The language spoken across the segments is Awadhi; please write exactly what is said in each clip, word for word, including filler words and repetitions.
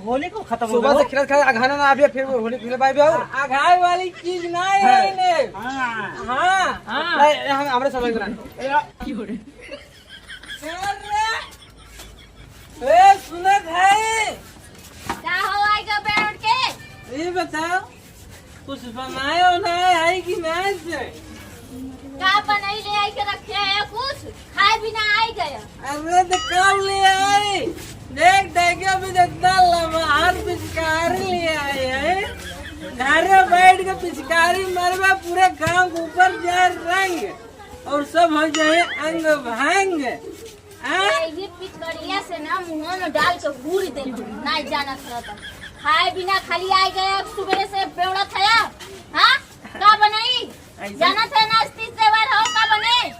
होली को खत्म हो सुबह गया। से खेलत खेलत अघाना ना आवे, फिर वो होली खेले पाए भी और। अघाए वाली चीज ना है हाँ। इन्हें। हाँ। हाँ। हाँ। नहीं, हम, हमरे समझ में ना। ए, सुनत है? का हो आइगा बैठ के? ये बताओ, कुछ बनाए हो ना है कि नहीं से? का बनाई ले आई के रखे है कुछ? खाए बिना आई गया। अरे तो कब ले आई? देख, देखे भी इतना लमहर पिचकारी ले आई है। घर में बैठ के पिचकारी मरबा, पूरे गांव के ऊपर जाए रंग और सब हो जाए अंग भंग। हाँ? ये पिचकरिया से ना मुंह में डाल के घूर दे, नहीं जानत रहता। खाए बिना खाली आए गए, अब सुबह से बेवड़त है। हाँ? का बनाई? ऐसे जानत है ना, आज तीज त्योहार हो, का बनाई?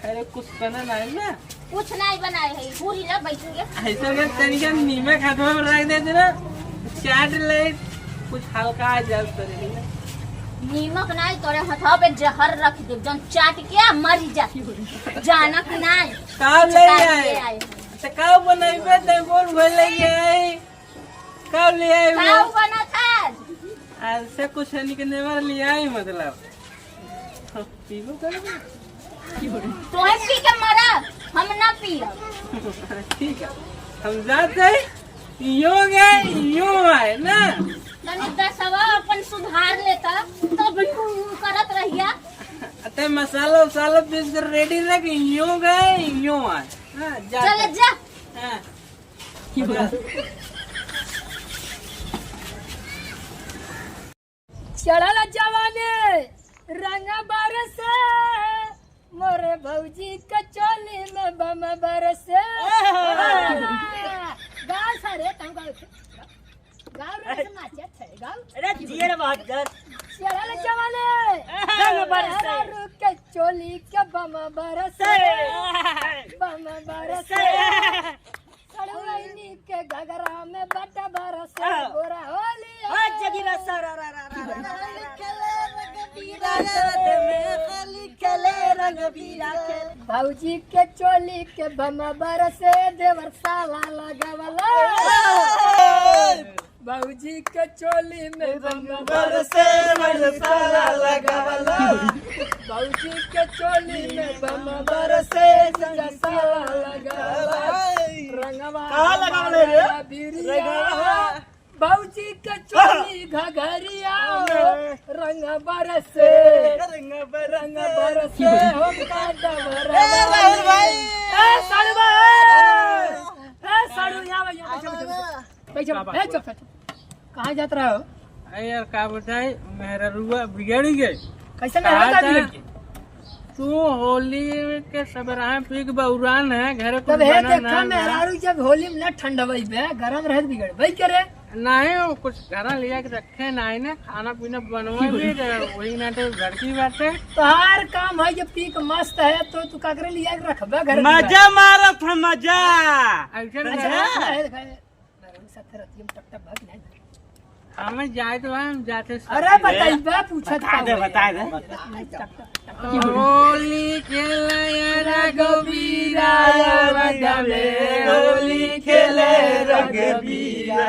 अरे कुछ बना नहीं ना। कुछ नहीं बनाए है, घूरी ला बैठ के। ऐसे में तनिका नीमक हाथवा में रख देते ना, चाट ले, कुछ हल्का आ जाए तो रही ना। नीमक नहीं, तोरे हथवा पे जहर रख दे, जन चाट के मरी जा। जानत नहीं। का ले कुछ आए? ले आए। तो का बनइबे, ते बोल भले ले आए। का ले आए वो? का बनत है? आज से कुछ है नहीं के नेवर ले आए, मतलब। पीबो करबे? तोहे पी के मरा, हम ना पियब। ठीक है, हम जाते हैं, यो गए, यो आए ना। तनी दसवा अपन सुधार लेता, तब यूं करत रहिया। अते मसाला उसाला पीस के रेडी रख, यो गए, यो आए। हाँ, जा चले तू। जा। हाँ। चढ़ल जवानी रंग बरसे, मोरे भौजी के चोली में बम बरसे। आहा। गाओ सारे, तुम गाओ। गाओ रे, ऐसे नाचत है, गाओ। अरे जियर बहादुर। चढ़ल जवानी रंग बरसे। मेहरारू के चोली के बम बरसे। बम बरसे। सड़वैनी के घघरा में बट बरसे हाँ। गोरा होली हाँ, है। जगीरा सा रा रा रा रा रा रा। होली खेले रंगबीरा के। होली खेले रंगबीरा के। भौजी के चोली के बम बरसे देवर साला लगावला। भौजी के चोली में बम बरसे, बरसे मसाला लगावला। भौजी के चोली में बम बरसे, मसाला लगावला। रंगवा कहाँ लगावले रे? बीरिया। रंगवा। भौजी के चोली घघरिया। रंग बरसे, रंग बरसे। रंग बरसे, हो का डबरा ए, राहुल भाई। ए, साड़ू भाई। ए, साड़ू, यहाँ भाई, यहाँ बैठो, बैठो, बैठो। बैठो, बैठो, बैठो। कहाँ जात रहा हो? अरे यार, का बताई, मेहररुआ बिगड़ गए। कैसे कहा मेहररुआ था, बिगड़ गए? तू होली के सबराह पी के बौरान है, घरे कुछ तब हे बना देखा, ना, ना। मेहरारू जब होली में ना ठंडवई बे, गरम रहत बिगड़, वही करे। नहीं, वो कुछ घर लिया के रखे नहीं ना, खाना पीना बनवा भी रहे, वही ना तो घर की बात है। तोहार काम है, जब पी के मस्त है, तो तू काकरे लिया के रखबे घर में। मजा मारत है, मजा। ऐसे अच्छा, मजा। अच्छा, अच्छा, अच्छा। मेहरारू साथे रतिया में टप टप भाग नहीं। हमें जाए तो हम जाते अरे साथे। बताइबे, पूछत बता दे, का बता दे। होली खेले रघुबीरा अवध में, होली खेले रघुबीरा।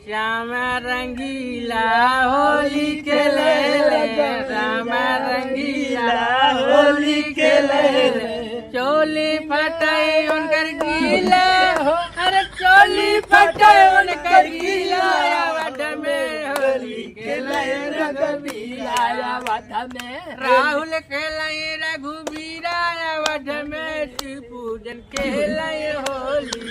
श्याम रंगीला होली खेले रे, श्याम रंगीला होली खेले रे। चोली फटे उनकर गीला हो, अरे चोली फटे उनकर गीला। अवध में होली खेले रघुबीरा, अवध में। राहुल खेले रघुबीरा, अवध में शिव पूजन खेले होली।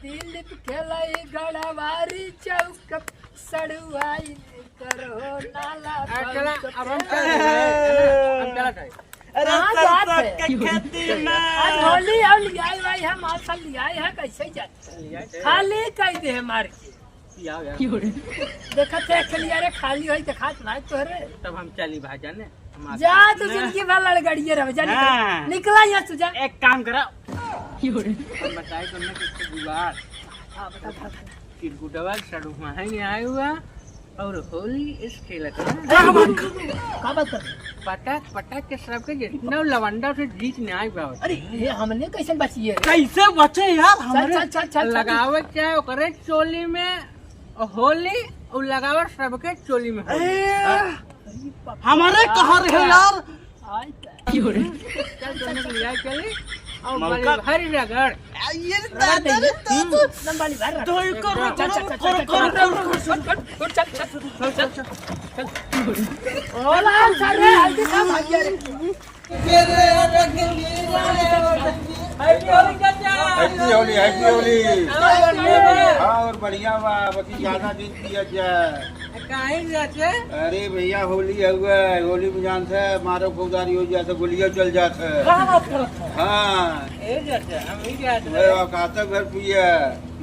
दिलीप खेले गढ़वारी चौक, सड़ुआइन करो नाला अगला, बंद अब हम कर। चल रहे हैं, हम चलत है। अरे कहाँ जात सरसों है? के खेती में। आज होली है, लियाई भाई, हम आज साल लियाई है, कैसे जात है? लियाई है। खाली कह दे मार के। लियाओ यार। देखत है, खेलिया रे, खाली होई, देखात ना तोहरे। तब हम चली भाई जाने, हम आते जा, हैं। तू जिंदगी भर लड़गड़िए रहो, जा, निकल। हाँ। निकला यहाँ से, जा। एक काम करा। हम बताए तुमने किसको जुगाड़। हाँ, बता, बता, बता। चिरकुटवा के सड़ुआ है नहीं आए हुआ और होली इस खेलत है। अरे, हमार का, का पटक, पटक के सबके जितना लवंडा से जीत नहीं पावत। अरे, ये हमने कैसे बचिए? कैसे बचे यार? चल, हमरे चल, चल, चल, चल। लगावे चाहे ओकरे चोली में होली, उ लगावे सबके चोली में होली। ए, हाँ। हमारे कहाँ रहे यार? चल, दोनों को लिया चली। और मलका। बड़ी भारी रगड़। आ, ये रगड़ दादा रे, देंगे। तो, तो, हम्म। लंबा नहीं, भाई, तो रगड़। एक और चल, चल, चल, चल, चल, चल, चल, चल, चल, चल, चल, चल। ओला, सारे, हल्दी सब भाग गया रे। Happy होली, happy होली। हाँ, और बढ़िया बा, बाकी ज्यादा दिन पिया जाए। काहे जाते? अरे भैया, होली हउए, होली में जान से मारो फौजदारी हो जात है, गोलियां चल जात है। का बात करत है? हाँ। ए जाते, हम ही जाते वह हैं। औकात भर पिए,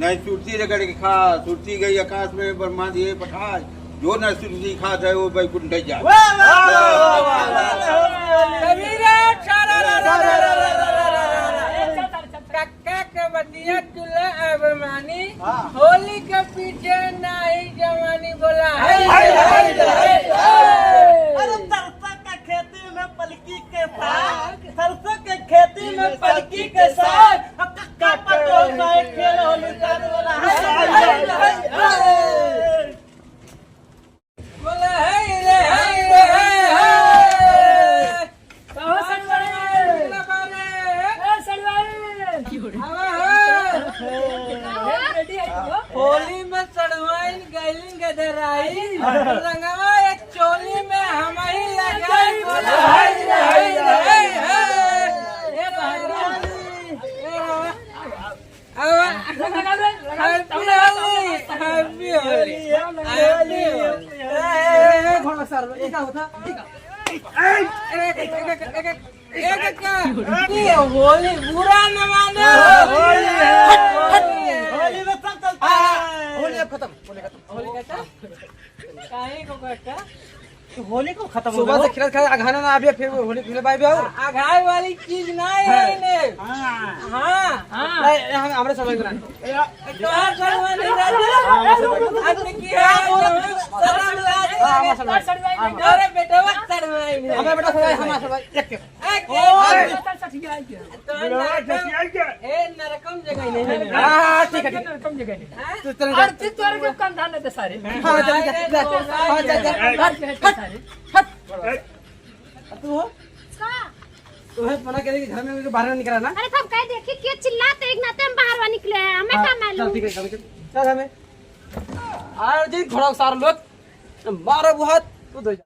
नहीं सुरती रगड़ के खा, सुरती गई आकाश में, ब्रह्मा जी पठाए, जो नहीं सुरती खात है, वो बैकुंठ जाए। वाह, वाह, वाह, वाह, वाह, वाह। कबीरा, सारा रा रा रा रा रा रा रा रा। कक्का के बतिया चूल्हा अब मानी, हाँ। होली के पीछे नाही जवानी बोला। हाय, हाय, हाय, हाय, हाय। अरे सरसों के खेती में पलकी के साग, सरसों के खेती में पलकी के साग, कक्का पटोल का एक खेल होली का बोला। हाय, हाय, हाय, हाय। बोला, "हाय रे, हाय रे, हाय, हाय।" कहो सड़वाई। बोला, "बारे।" ए, सड़वाई। आवा, हाय। ए, रेडी है क्यों? होली में सड़वाइन गइलिन गदराई। रंगवा एक चोली में हमही लगाई। बोला, "हाय रे, हाय रे, हाय, हाय।" ए, बाबा। ए, बाबा। अब लगा, लगा, लगा, Happy होली, Happy होली, Happy होली। ए, ए, ए, घोड़ा सर, ये का होता? ये का? ए, ए, ए, का? ये होली बुरा न मानो। होली है। हट, हट। होली में सब चलता है। होली अब खत्म, होली खत्म। होली खत्म? काहे को करता? तो होली को खत्म हो सुबह गया। से खेलत खेलत अघाना ना आवे, फिर होली खेले बाई बे आओ। अघाए वाली चीज ना है हाँ। इन्हें। हाँ। हाँ। हाँ। ए, ए, हम, हमरे समझ में ना। ए, तोहार समझ में ना। हाँ, हमरे समझ में। अब की है, शर्म लाज हाँ, हमरे समझ में। लगे। हाँ, हमरे समझ में। अरे बेटवा शर्म आई नहीं। हमें बेटा समझ, हमारे समझ, एक के। एक के। ओए। तो बुढ़वा नरकम, सठिया के। ए, नरकम जगह नहीं है। हाँ, हाँ, ठीक है, ठीक है। नरकम जगह नहीं। हाँ? तो चल जा। और तू तोरे जो काम धान दे सारे। हाँ, चल जा, जा, जा। हाँ, जा, जा। हट, हट, हट। तू हो? का? तुम्हें मना करे कि घर में से बाहर ना निकला ना? अरे, तब कह देखी के चिल्लाते एक नाते हम बाहर निकले हैं, हमें हाँ, का मालूम? चल, ठीक है, चल, चल, चल, हमें। अरे जी, घोड़ा उतार लो, मारो बहुत, तू दो जा।